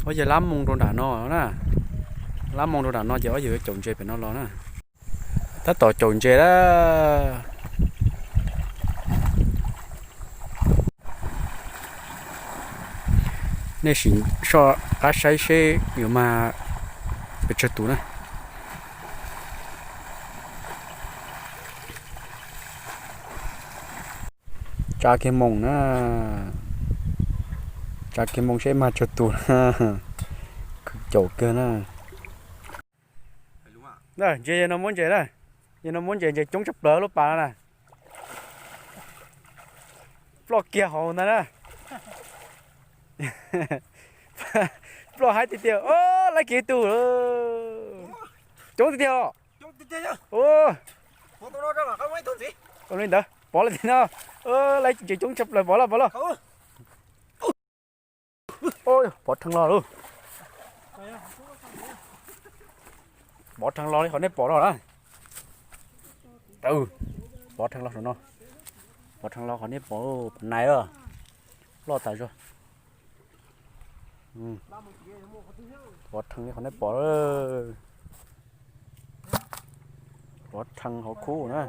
Ob yawg lab moo rau nram no na. Lab moo rau nram no ces ob yawg yuav caum ntses pem no los na. Tab tom caum ntses lawm. Nej sim soj qab saib seb yuav mag pes tsawg tus na. Tsa kiag moo na. Tsa kiag moo seb mag tsawg tus na. Khwv caum kiag na. Ntses yawg no muab ntses na. Yawg no muab ntses, ntses coob tshaj plaws lub pas no na. Ploj kiag hauv ntag na. Ploj haib tiag tiag. Laib kiag tus. Coob tiag tiag os. Li ntawd pov lawm tiag no. Laib ntses coob tshaj plaws, pov lawm, pov lawm. Pov rhees los lauj. Pov rhees los li qhov nej pom no na. Pov rhees los saum no. Pov rhees los qhov nej pom, pov nais loj tas zog. Pov rhees li qhov nej pom. Pov rhees hauv khub na.